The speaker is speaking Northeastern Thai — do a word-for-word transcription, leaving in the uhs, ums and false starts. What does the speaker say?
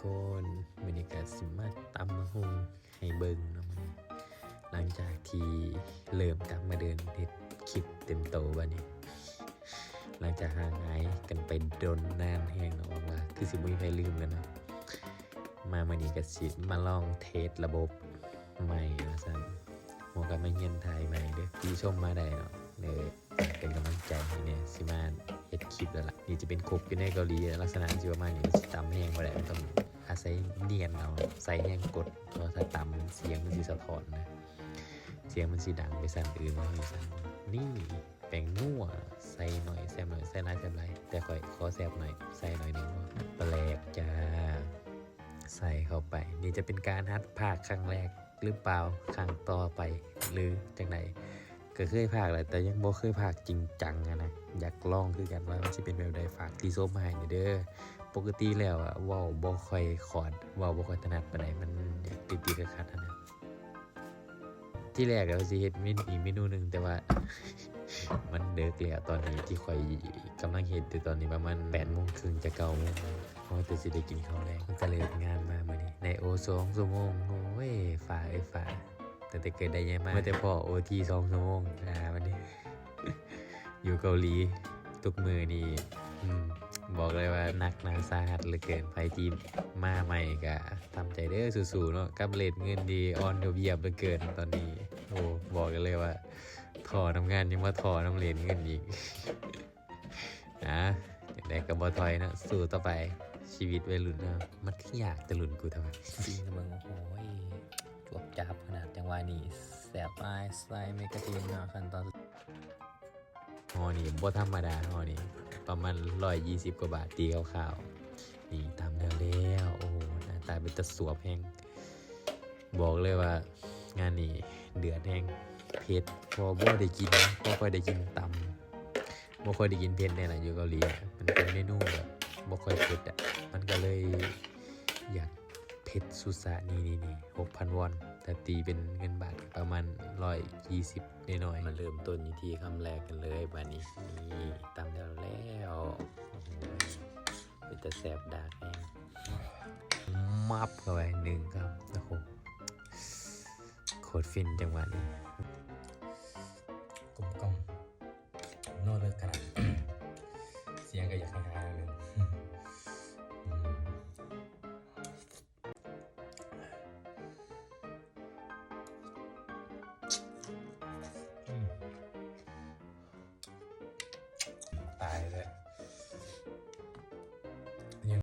คนมื้อนี้ก็สิมาตำบักหุ่งให้เบิ่งเนาะมื้อนี้ หลังจากที่เริ่มกลับมาเดินเฮ็ดคลิปเต็มโตบัดนี้ หลังจากห่างหายกันไปโดนนานแฮงเนาะ หวังว่าคือสิบ่มีไผลืมกันเนาะ มามื้อนี้ก็สิมาลองเทสระบบใหม่ว่าซั่น หมู่ก็มาเฮียนถ่ายใหม่เด้อ ติชมมาได้เนาะ เด้อ เป็นกำลังใจให้แหน่ สิมาเฮ็ดคลิปแล้วล่ะ นี่จะเป็นครกอยู่ในเกาหลี ลักษณะสิประมาณนี้ สิตำแฮงบ่ได้ มันต้องอาศัยเนียนเอา ใส่แฮงกด เพราะถ้าตำเสียงมันสิสะท้อนนะ เสียงมันสิดังไปซั่นอื่น ว่าซั่น นี่แป้งนัว ใส่หน่อยแซ่บหน่อย ใส่หลายแซ่บหลาย แต่ข้อยขอแซ่บหน่อย ใส่หน่อยหนึ่ง แปลกจ้า ใส่เข้าไป นี่จะเป็นการหัดพากย์ครั้งแรกหรือเปล่า ครั้งต่อไป หรือจั่งใด ก็เคยพากย์แหละ แต่ยังบ่เคยพากย์จริงจังอะนะ อยากลองคือกันว่ามันสิเป็นแบบใด ฝากติชมมาให้แหน่เด้อ ปกติแล้วอะ เว้าบ่ค่อยคล่อง เว้าบ่ค่อยถนัดปานใด มันอยากติดๆขัดๆหั้นนะ ที่แรกก็สิเฮ็ดเมนูอีกเมนูหนึ่ง แต่ว่า มันดึกแล้ว ตอนนี้ที่ข้อยกำลังเฮ็ดอยู่ตอนนี้ประมาณแปดโมงครึ่งจะเก้าโมง เพราะว่าแต่สิได้กินข้าวแลง ก็เลิกงานมามื้อนี้ ได้โอสองชั่วโมง โอ้ย ฟ้าเอ้ยฟ้า ตั้งแต่เกิดได้ใหญ่มา มาแต่พ้อโอทีสองชั่วโมง อ่า วันนี้ อยู่เกาหลีทุกมื้อนี่ อืม บอกเลยว่าหนักหนาสาหัสเหลือเกิน ไผที่มาใหม่ก็ทำใจเด้อ สู้ๆเนาะ กับเรทเงินที่อ่อนเยาว์เหลือเกินตอนนี้ โอ้ บอกกันเลยว่า ท้อนำงานยังมาท้อนำเรทเงินอีก นะ จั่งใดก็บ่ถอยเนาะ สู้ต่อไป ชีวิตวัยรุ่นเนาะ มันคือยากแต่รุ่นกูเท่านั้น จริงนะมึง โอ้โห จวบจาบขนาดจังหวะนี้ แซ่บอ้าย ใส่เมกะทินเนาะ ขั้นตอน ห่อนี่บ่ธรรมดา ห่อนี่ประมาณร้อยยี่สิบกว่าบาท ตีคร่าวๆ นี่ตำแล้วแล้ว โอ้โห หน้าตาเป็นตาสวบแฮง บอกเลยว่างานนี้เดือดแฮง เผ็ด เพราะบ่ได้กิน บ่ค่อยได้กินตำ บ่ค่อยได้กินเผ็ดแน่ล่ะ อยู่เกาหลีอะ มันเป็นเมนูแบบบ่ค่อยเผ็ดอะ มันก็เลยอยากเผ็ดสุดซะ นี่ๆๆ หกพันวอน ถ้าตีเป็นเงินบาทก็ประมาณร้อยยี่สิบน้อยๆ มาเริ่มต้นอยู่ที่คำแรกกันเลยบัดนี้ นี่ตำแล้วแล้ว โอ้โห เป็นตาแซ่บดากแฮง มับเข้าไปหนึ่งคำ โอ้โห โคตรฟินจังหวะนี้